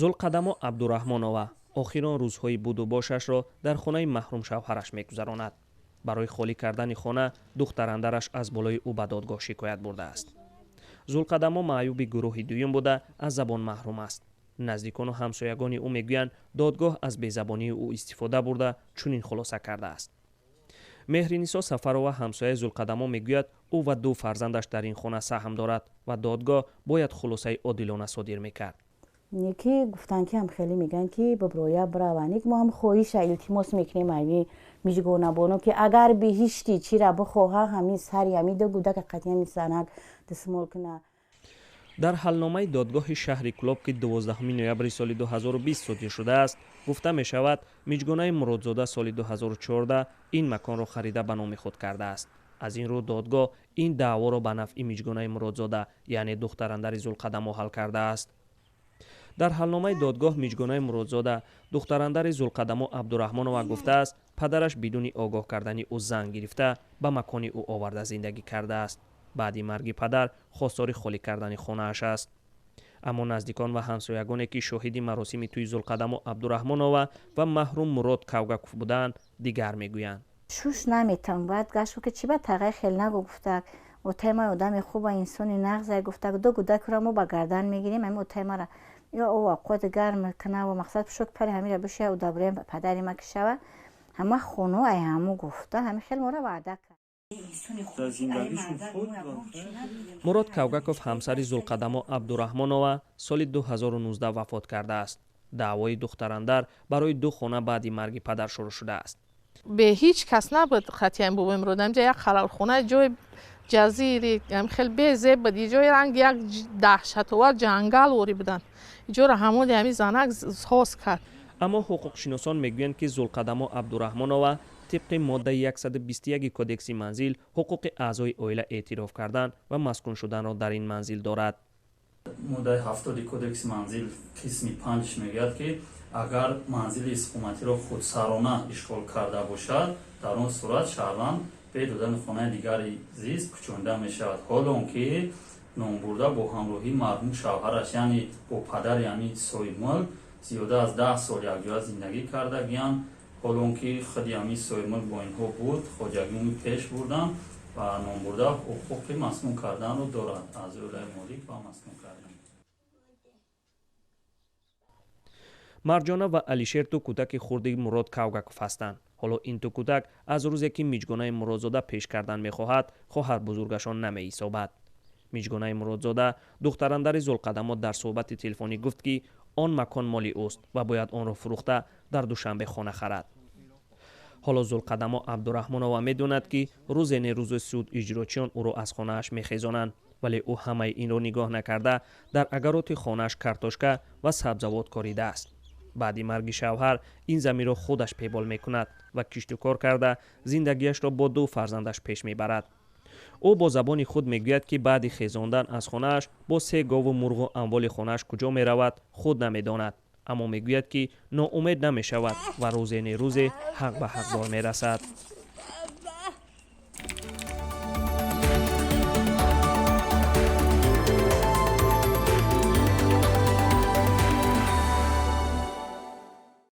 Зулқадамо Абдураҳмонова охирон рӯзҳои будубошашро дар хонаи маҳрум шавҳараш мегузаронад. Барои холӣ кардани хона духтарандараш аз болои ӯ ба додгоҳ шикоят бурдааст. Зулқадамо маъюби гурӯҳи дуюм буда, аз забон маҳрум аст. Наздикону ҳамсоягони ӯ мегӯянд, додгоҳ аз безабонии ӯ истифода бурда, чунин хулоса кардааст. Меҳринисо Сафарова, ҳамсояи Зулқадамо, мегӯяд, ӯ ва ду фарзандаш дар ин хона саҳм дорад ва додгоҳ бояд хулосаи одилона содир мекард. Ки гуфтанд, ки ҳам хеле мегӯянд, ки биброя бираванд. Мо ҳам хоҳиша илтимос мекунем ами Мижгонабоно, ки агар биҳишти чира бихоҳа, ҳамин сари ҳами ду гудака қатъи ҳами занак дастмол куна. Дар ҳалномаи додгоҳи шаҳри Кӯлоб, ки 12 ноябри соли 2020 содир шудааст, гуфта мешавад, Миҷгонаи Муродзода соли 2014 ин маконро харида, ба номи худ кардааст. Аз ин рӯ додгоҳ ин даъворо ба нафъи Миҷгонаи Муродзода, яъне духтарандари Зулқадамо, ҳал кардааст. Дар ҳалномаи додгоҳ Миҷгонаи Муродзода, духтарандари Зулқадамо Абдураҳмонова, гуфтааст, падараш бидуни огоҳ кардани ӯ зан гирифта, ба макони ӯ оварда зиндагӣ кардааст. Баъди марги падар хостори холӣ кардани хонааш аст. Аммо наздикон ва ҳамсоягоне, ки шоҳиди маросими тӯи Зулқадамо Абдураҳмонова ва маҳрум Мурод Кавгаков буданд, дигар мегӯянд. Шуш наметавон бояд гашт, ки чи ба тағай хел нагу, гуфтак, отай ман одами хуба, инсони нағзай, гуфтак, ду гудакро мо ба гардан мегирем, ҳами отай мара ё о авқоти гарм кунаву мақсад пушок пари ҳамира бишая, удабрем падари ма ки шава, ҳама хоно ай ҳаму гуфта, ҳами хел мора ваъда кард. Мурод Кавгаков, ҳамсари Зулқадамо Абдураҳмонова, соли 2019 вафот кардааст. Даъвои духтарандар барои ду хона баъди марги падар шурӯъ шудааст. Бе ҳеҷ кас набуд қатъиян бобои Мурод. Ҳамҷа як халалхона, ҷои ҷазири хел безеб буд, ҷои ранги як даҳшатовар ҷангал ворӣ буданд. Иҷоро ҳамони ҳами занак соз кард. Аммо ҳуқуқшиносон мегӯянд, ки Зулқадамо Абдураҳмонова тибқи моддаи 121 Кодекси манзил ҳуқуқи аъзои оила эътироф кардан ва маскун шуданро дар ин манзил дорад. Моддаи 70-и Кодекси манзил, қисми панҷш мегӯяд, ки агар манзили истиқоматиро худсарона ишғол карда бошад, дар он сурат шаҳрванд бе додани хонаи дигари зист кӯчонида мешавад. Ҳоло он ки номбурда бо ҳамроҳии марҳум шавҳараш, яъне бо падари ҳамин соҳибмулк, зиёда аз 10 сол якҷоя зиндагӣ кардагиянд, ҳоло он ки худи ҳамин соҳибмулк бо инҳо буд, хоҷагиумӣ пеш бурданд ва номбурда ҳуқуқи маскун карданро дорад, аз оилаи молик ва маскун кардан. Марҷона ва Алишер ду кӯдаки хурди Мурод Кавгаков ҳастанд. Ҳоло ин ду кӯдак аз рӯзе ки Миҷгонаи Муродзода пеш кардан мехоҳад, хоҳар бузургашон намеҳисобад. Миҷгонаи Муродзода, духтарандари Зулқадамо, дар суҳбати телефонӣ гуфт, ки он макон моли ӯст ва бояд онро фурӯхта, дар Душанбе хона харад. Ҳоло Зулқадамо Абдураҳмонова медонад, ки рӯзе не рӯзе суд иҷрочиён ӯро аз хонааш мехезонанд, вале ӯ ҳамаи инро нигоҳ накарда, дар агароти хонааш картошка ва сабзавот коридааст. Баъди марги шавҳар ин заминро худаш пебол мекунад ва киштукор карда, зиндагиашро бо ду фарзандаш пеш мебарад. Ӯ бо забони худ мегӯяд, ки баъди хезондан аз хонааш бо се гову мурғу амволи хонааш куҷо меравад, худ намедонад, аммо мегӯяд, ки ноумед намешавад ва рӯзе не рӯзе ҳақ ба ҳақдор мерасад.